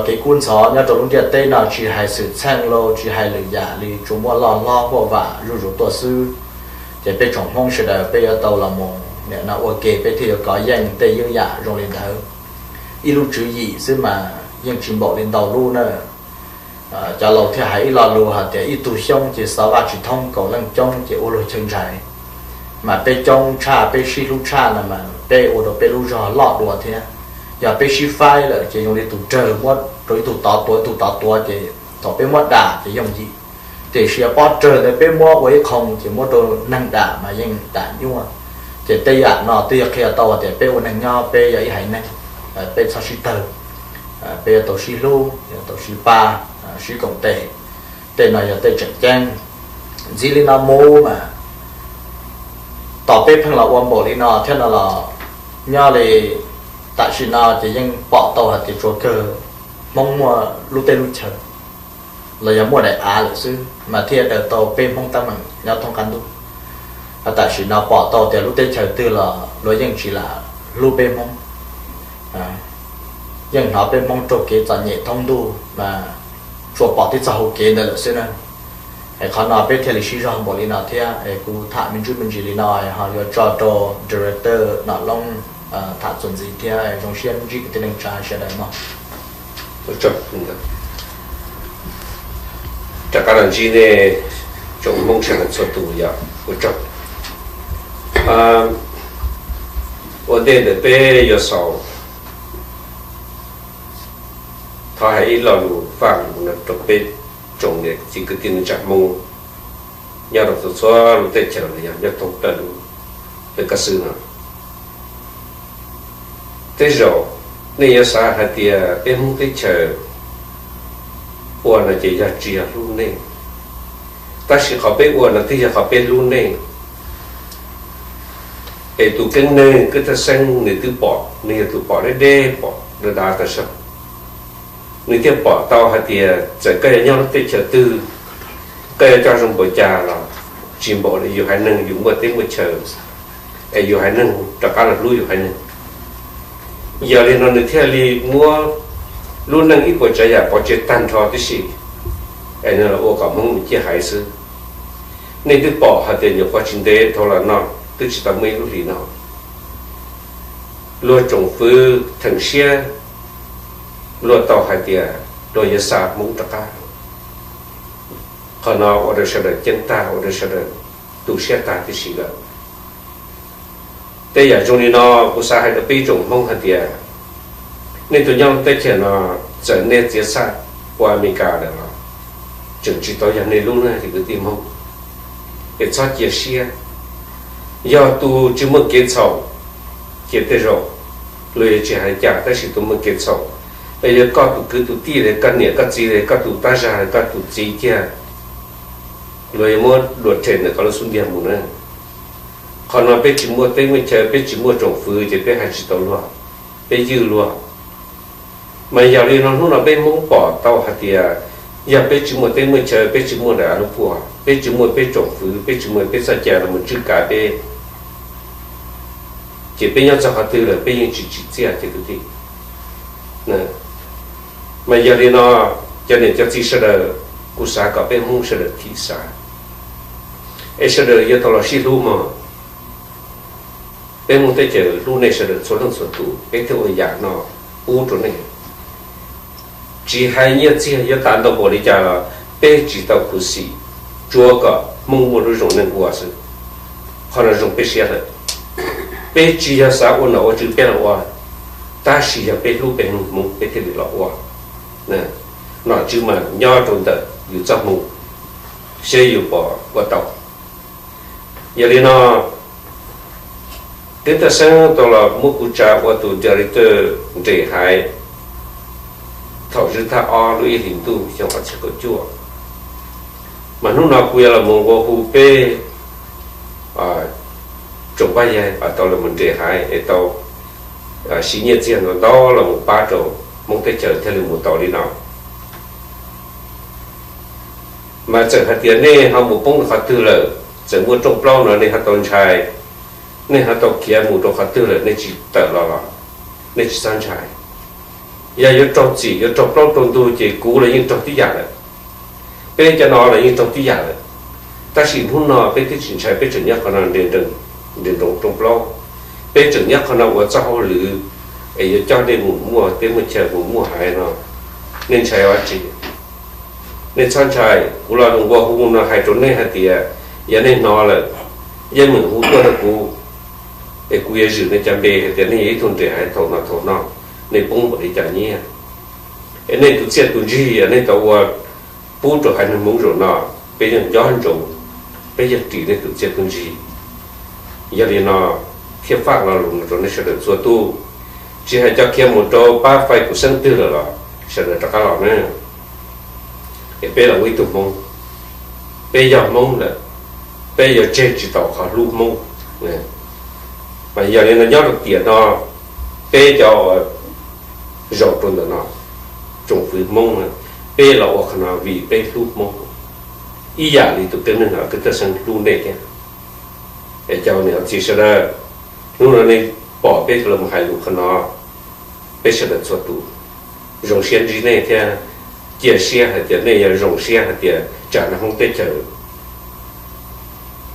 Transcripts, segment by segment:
Kev kub ntxhov nyob rau lub ntiaj teb no tsis hais xwm txheej los tsis hais lwm yam li, tsuas muaj loj hlob huaj vam zuj zus tuaj xwb. Ces peb tsoom Hmoob sawv daws peb yuav tau los mus nim no ua ke peb thiaj yuav kov yeej tej yeeb yam zoo li ntawd. Ib lub tswv yim xwb mas yeej tsis npaum li ntau lub na. Cov laus thiaj hais ib lo lus hais tias ib tug xyoob ces xov vaj tsis thoob, kaum leej coob ces ua luag chaw ntshai. Mas peb coob tshaj peb sib hlub tshaj no mas peb ua rau peb lub zog loj dua thiab. Yog peb sib faib lawm ces zoo li tus rawg muab rau ib tug tod tuav, ib tug tod tuav ces thaum peb muab dam ces yooj yim. Tiam sis pob rawg ntawd peb muab ua ib qho ces muab rau neeg dam mas yeej dam nyuaj. Ces tej yam no twb yog qhia tau tias peb ua neeg nyob peb yog ib haiv neeg, peb txhob sib tawg, peb yuav tau sib hlub, yuav tau sib pab, sib koom tes. Tej no yog tej tseem ceeb. Ntxiv li no mus mas tom peb pheej los ua npaum li no thiab no los nyob li tam sim no ces yeej pom tau hais tias tsuas kawg Hmoob muaj lub teb lub chaw los yog muaj daim av lawm xwb mas thiaj daws tau peb Hmoob teeb meem nyob thoob qab ntuj. Tam sim no pom tau tias lub teb chaws twg los luag yeej tsis lam hlub peb Hmoob, yeej hnov peb Hmoob raug kev txom nyem thoob ntuj mas tsuas pom tib txoj hau kev ntawd lawm xwb na. Es qhov no peb thiaj li sib zog npaum li no thiab. Es kuv tham me ntsis me ntsis li no ho yuav tso rau director Nom Loob tham txuas ntxiv thiab. Zoo siab ntsib kwv tij neej tsa sawv daws mog. Rov qab los ntsib nej tsoom Hmoob sawv daws txhua tus yog ua tsaug. Ua ntej ntawm peb yuav xaus, thov hais ib lo lus faj lus no rau peb tsoom niam txiv kwv tij neej tsa Hmoob nyob rau txhua txhua lub teb chaws los yog nyob thoob plaws lub teb chaws no. Tej zaum nej yuav xav hais tias peb Hmoob teb chaws ua no ces yog tsis yog hlub nej, tab sis qhov peb ua no twb yog qhov peb hlub nej. Es tus keeb neeg kwv tij xeeb nws twb pom, nws yog tus pom deb deb pom dav dav tas zog. Nws thiaj pom tau hais tias txawm koj yuav nyob lub teb chaws twg, koj yuav coj zoo npaum cas los tsis npaum li yus haiv neeg yus muaj teb muaj chaw, es yus haiv neeg rov qab los hlub yus haiv neeg. Yog li no nws thiaj li muab lub neej ib puas tsav yam pov tseg tag nrho tib si, es nws los ua kom Hmoob mus ciaj haiv xwb. Nej twb pom hais tias nyuam qhuav tsis ntev dhau los no twb tsis tau muaj ib lub hlis no, luag tsoom fwv theem siab luag tau hais tias luag yuav xa Hmoob rov qab. Qhov no ua rau sawv daws ceeb tag, ua rau sawv daws tu siab tag tib si lawm. Tej yam zoo li no kuv xav hais rau peb tsoom Hmoob hais tias nej tus nyob teb chaws no, txawm nej txiav txhaj ua Amelikas lawm los tseem tsis tau yog nej lub na kwv tij Hmoob. Es txhob cia siab. Yog tus tsis muaj kev txhaum ces tej zaum luag yuav tsis hais cas, tab sis tus muaj kev txhaum, es yog koj tus kwv tus tij los koj niam koj txiv los koj tus tab zag los koj tus txiv kiag, luag yuav muab dua rhe ntawm koj lub xub ntiag mus na. Qhov no peb tsis muaj teb muaj chaw, peb tsis muaj tsoom fwv ces peb hais tsis tau luag, peb ywj luag. Mas yog li no hnub no peb Hmoob pom tau hais tias yog peb tsis muaj teb muaj chaw, peb tsis muaj daim av lub puag, peb tsis muaj peb tsoom fwv, peb tsis muaj peb txoj cai los mus tswj kav peb, ces peb nyob txog qhov twg lawm peb yeej tsis tsim txiaj ces kwv tij. Mas yog li no cov niam cov txiv sawv daws, kuv xav kom peb Hmoob sawv daws thim xav, es sawv daws yuav tau los sib hlub mog. Peb Hmoob teb chaws hlub nej sawv daws txhua leej txhua tus, peb thiaj ua yam no pub rau nej. Tsis hais nyiaj txiag yuav tas ntau npaum li cas los peb tsis tau khuv xim, tsuav kom Hmoob muaj lub zoo neej ua xwb. Qhov no zoo peb siab lawm. Peb tsis yog xav ua nom ua tswv peb los ua, tab sis yog peb hlub peb Hmoob peb thiaj li los ua. Nom tswv mas nyob rau ntawm yus txoj hmoo, seb yus puas ua tau. Yog li no, Teb Taj Xeeb tau los muab kuv tsa ua tus director nres haiv thaum zwj thaj ob lub ib hlis ntuj xyoo ob txhiab kaum cuaj. Mas hnub no kuv yuav los mus ua hu peb tsoom pab yaig tau los mus nres haiv es tau siv nyiaj txiag ntau ntau los mus pab rau Hmoob teb chaws thiaj li mus tau li no. Mas txawm hais tias nej ho mus poob rau qhov twg lawm, txawm muaj rooj plaub no nej ho tau ntshai, nej ho tau khiav mus rau qhov twg lawm nej tsis tawm los los nej tsis txhob ntshai. Yog yuav raug txim yuav raug plaub raug ntug ces kuv los yeej raug tib yam lawm, peb cov no los yeej raug tib yam lawm. Tab sis hnub no peb twb tsis ntshai, peb tseem nyob qhov no nres nroos rooj plaub, peb tseem nyob qhov no ua txoj hauj lwm es yuav coj nej mus muaj teb muaj chaw mus muaj haiv no, nej ntshai ua tsi? Nej txhob ntshai, kuv los nqua hu no hais rau nej hais tias yog nej hnov lawm, yeej meem hu tuaj rau kuv, es kuv yuav zwm nej cov npe hais tias nej yog ib tug nres haiv thaum no thaum no, nej poob npaum li cas nyiaj. Es nej tus txiaj tus ntsig uas nej tau ua pub rau haiv neeg Hmoob zaum no, peb yeej nco ntsoov, peb yeej ris nej tus txiaj tus ntsig. Yog li no thiaj faj lo lus no rau nej sawv daws txhua tus, tsis hais cov khiav mus rau pab fais kuv xeeb twg lawm los sawv daws rov qab los na. Es peb los ua ib tug Hmoob, peb yog Hmoob lawm, peb yuav tseg tsis tau qhov hlub Hmoob. Mas yog li no nyob rau tiam no, peb cov uas zaum rau ntawm no, tsoom fwv Hmoob, peb los ua qhov no vim peb hlub Hmoob ib yam li tus tib neeg no kwv tij xeeb hlub nej thiab. Es cov niam txiv sawv daws, hnub no nej pom peb los mus hais lus qhov no, peb sawv daws txhua tus zoo siab ntsib nej thiab cia siab hais tias nej yuav zoo siab hais tias tsam no Hmoob teb chaws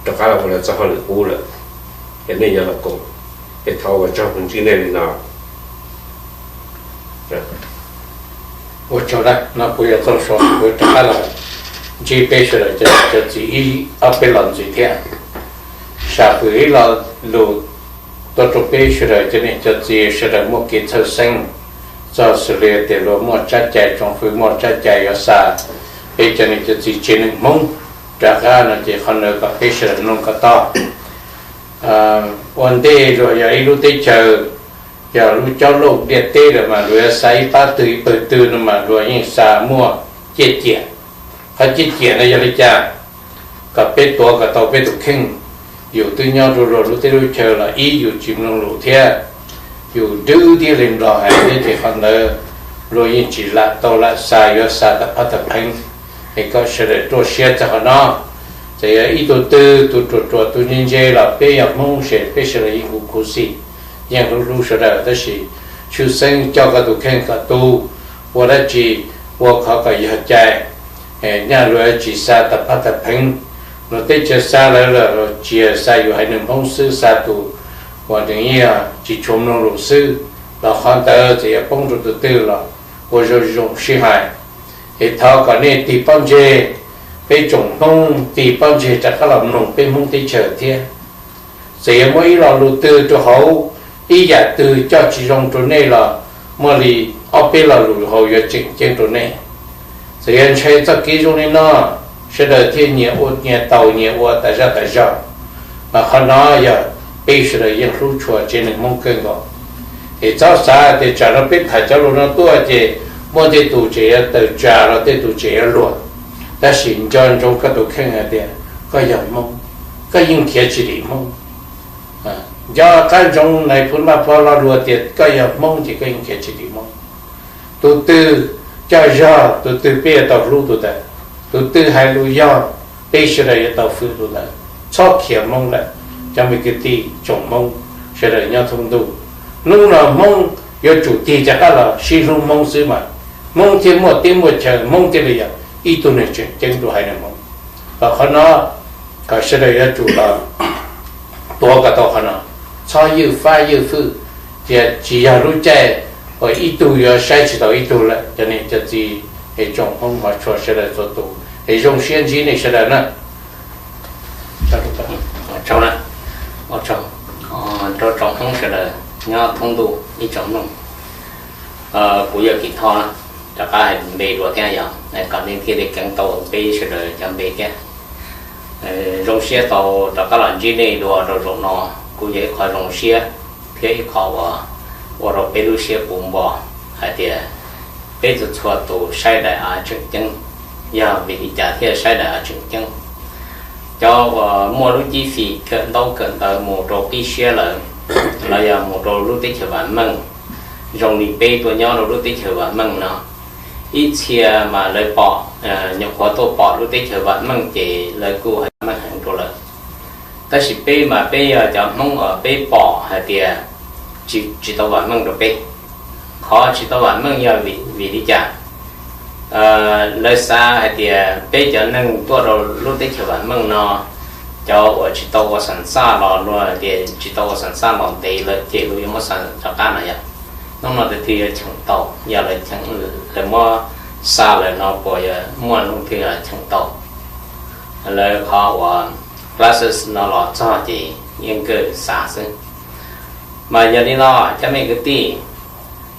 rov qab los ua lawv txoj hauj lwm qub lawm, es nej yuav los koom, es thov ua tsaug ntsib nej li no. Ua tsaug na, no kuv yuav txog so kuv rov qab los ntsib peb sawv daws cov txiv ib ob peb los ntxiv thiab. Sam fwm ib lo lus tuaj rau peb sawv daws cov niam cov txiv sawv daws muaj kev txhawj xeeb txog xws li tias luag muaj tsab cai, tsoom fwv muaj tsab cai yuav xa peb cov niam cov txiv tsev neeg Hmoob rov qab no ces qhov ntawd kom peb sawv daws mloog kom tau. Ua ntej luag yog ib lub teb chaws, yog lub cob lauj ntiaj teb lawm mas luag yuav xa ib pab twg ib pawg twg no mas luag yeej xa muaj ciaj ciam. Qhov ciaj ciam no yog li cas? Kom peb tuav kom tau peb tus kheej. Yus twb nyob rau luag lub teb lub chaw los ib yus tsis mloog lus thiab, yus dwb thiab li nplog hais thiab ces qhov ntawd luag yeej tsis lam tau lam xa, yuav xa tag phab tag pheeb. Es kom sawv daws ruaj siab txog qhov no. Txawm yog ib tug twg tus ruam ruam tus ntse ntse los peb yog Hmoob ces peb sawv daws yeej khuv khuv xim, yeej hlub hlub sawv daws, tab sis tshwj xeeb coj koj tus kheej kom tu, ua dab tsi ua qhov kom yog cai. Nyaj luag tsis xa tag phab tag pheeb, luag teb chaws xa lawv lawm los tsis yog xa yus haiv neeg Hmoob xwb, xa tus uas nws yeej tsis tshua mloog lus xwb, los qhov ntawd txawm yog poob rau tus twg los ua zoo zoo sib hais. Es thov kom nej tig pob ntseg, peb tsoom Hmoob tig pob ntseg rov qab los mloog peb Hmoob teb chaws thiab. Txawm yuav muaj ib lo lus twg rau hauv, ib yam twg coj tsis zoo rau nej los muaj li ob peb lo lus hauv yuav tseem ceeb rau nej. Txawm yuav ntshai txoj kev zoo li no, sawv daws thiaj nyias ua nyias tau, nyias ua tas zaj tas zog. Mas qhov no yog peb sawv daws yeej hlub tshua tsev neeg Hmoob kawg nkaus. Es txhob xav tias tsam no peb tham cov lus no tuaj ces muaj tej tus tseem yuav tawm tsam los tej tus tseem yuav luag. Tab sis nco ntsoov koj tus kheej hais tias koj yog Hmoob, koj yeej khiav tsis dim Hmoob. Nco qab ntsoov nais phoo Vaj Pov lo lus tias koj yog Hmoob ces koj yeej khiav tsis dim Hmoob. Tus twg coj zog, tus twg peb yuav tau hlub tus ntawd, tus twg hais lus yog, peb sawv daws yuav tau fwm tus ntawd. Txhob khiav Hmoob lawm, cov me kwv tij tsoom Hmoob sawv daws nyob thoob ntuj. Hnub no Hmoob yuav tsum tig rov qab los sib hlub Hmoob xwb mas Hmoob thiaj muaj teb muaj chaw, Hmoob thiaj li yog ib tug neeg tseem ceeb rau haiv neeg Hmoob. Kom qhov no, kom sawv daws yuav tsum los tuav kom tau qhov no, txhob ywj fab ywj fwj, tias tsis yog lub caij uas ib tug yuav saib tsis taus ib tug lawm. Cov niam cov txiv es tsoom Hmoob hmov tshua sawv daws txhua tus es zoo siab ntsib nej sawv daws na. Ua tsaug, rau tsoom Hmoob sawv daws nyob thoob ntuj ib tsoom mloog. Kuv yog Kim Thoj, rov qab hais npe dua thiab yog kom nej thiaj li kheev tau peb sawv daws cov npe thiab. Zoo siab tau rov qab los ntsib nej dua rau zaum no, kuj yog ib qho zoo siab thiab ib qho uas ua rau peb lub siab puv npo hais tias peb txhua txhua tus saib daim av tseem ceeb. Yog vim li cas thiaj saib daim av tseem ceeb? Cov uas muaj lub cib fim kawm ntaub kawm ntawv mus rau qib siab lawm, los yog mus rau lub teb chaws vam meej, zoo li peb tuaj nyob rau lub teb chaws vam meej no, ib txhia mas lawv pom, nyuam qhuav tuaj pom lub teb chaws vam meej ces lawv kuj hais meej heev rau lawv. Tab sis peb mas peb yog cov Hmoob uas peb pom hais tias tsis, tsis tau vam meej rau peb. Qhov tsis tau vam meej yog vim li cas? Lawv xav hais tias peb cov neeg tuaj rau lub teb chaws vam meej no, cov uas tsis tau ua xam xaj los luag tias tsis tau ua xam xaj los ntev lawm ces luag yuav muab xa rov qab no yog. Hnub no tus twg yuav cheem tau, yog lawv muab xa lawm no puas yuav muaj leej twg cheem tau? Lawv qhov uas classes no los txog ces yeej kawg xa xwb. Mas yog li no, cov me kwv tij,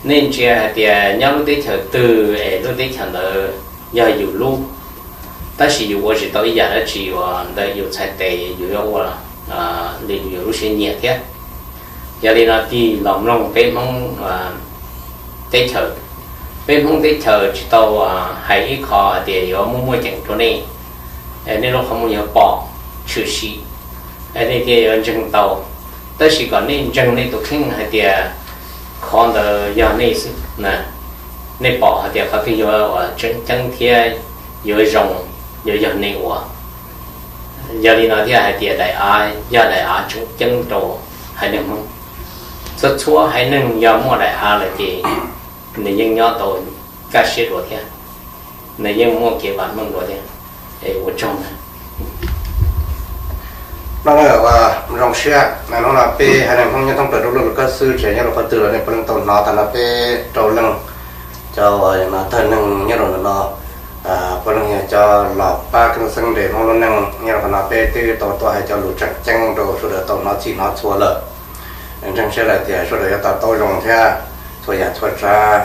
nej ntsia hais tias nyob lub teb chaws twg es lub teb chaws ntawd yog yus lub, tab sis yus ua tsis tau ib yam dab tsi uas ntawm yus txhais tes yus yuav ua li yus lub siab nyiam thiab. Yog li no tig los mloog peb Hmoob teb chaws. Peb Hmoob teb chaws tsis tau hais ib qho hais tias yuav muaj muaj ceem rau nej, es nej lub qhov muag yuav pom tshwm sim, es nej thiaj yuav ntseeg tau. Tab sis kom nej ntseeg nej tus kheej hais tias qhov ntawd yog nej xwb, nej pom hais tias qhov twg yuav ua tseem ceeb thiab yuav zoo, yuav yog nej ua. Yog li no thiaj hais tias daim av yog daim av tseem ceeb rau haiv neeg Hmoob. Txhua txhua haiv neeg yog muaj daim av lawm ces nws yeej nyob tau kaj siab dua thiab, nws yeej muaj kev vam meej dua thiab. Es ua tsaug ntag. Hnub no ua zoo siab, hnub no peb haiv neeg Hmoob nyob thoob plaws rau lub lub kab xwb, tseem nyob rau qhov twg los nej puav leej tau hnov tag no peb rau leej cov uas tawg neeg nyob rau ntawm no, puav leej yog cov los pab keeb xeeb nres Hmoob lub neej nyob rau qhov no, peb twb tau tuaj hais cov lus tseem ceeb rau sawv daws tau hnov txhij hnov txhua lawm. Ntseeg siab lawm tias sawv daws yuav to taub zoo thiab txhua yam txhua tsav.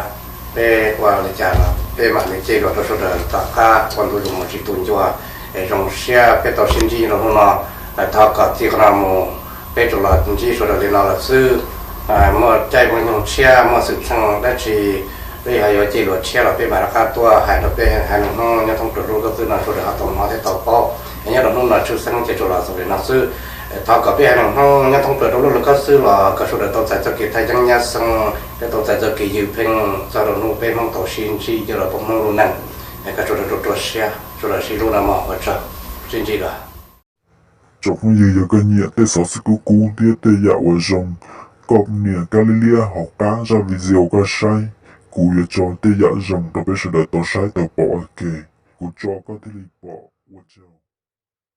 Peb ua li cas los peb mam li cej lus rau sawv daws tom qab ua ntu zus mus tsis tu ncua. Es zoo siab peb tau sib ntsib rau hnub no, thov kom txij qhov no mus peb tsuas los ntsib sawv daws li no lawm xwb. Muaj caij muaj nyoog tshiab muaj xwm txheej dab tsi, peb ho yuav cej lus tshiab los peb mam rov qab tuaj hais rau peb haiv neeg Hmoob nyob thoob plaws lub kab xwb no sawv daws ho tau hnov thiab tau paub. Nyob rau hnub no tshwj xeeb ces tsuas los xaus li no xwb. Thov kom peb haiv neeg Hmoob nyob thoob plaws rau lub lub kab xwb los kom sawv daws tau txais txoj kev thaj yeeb nyab xeeb, peb tau txais txoj kev ywj pheej txog rau hnub peb Hmoob tau sib ntsib cia rau peb Hmoob lub neej. Kom sawv daws rau rau siab, sawv daws sib hlub no mog, ua tsaug, sib ntsib lawm. Tsoom phooj ywg, yog koj nyiam tej xov xwm kub kub thiab tej yam uas zoo, koj nias kab liab liab hauv qab zaj video koj saib, kuv yuav tso tej yam zoo rau peb sawv daws tau saib tau pom ua ke, kuv tso koj thiaj li pom. Ua tsaug.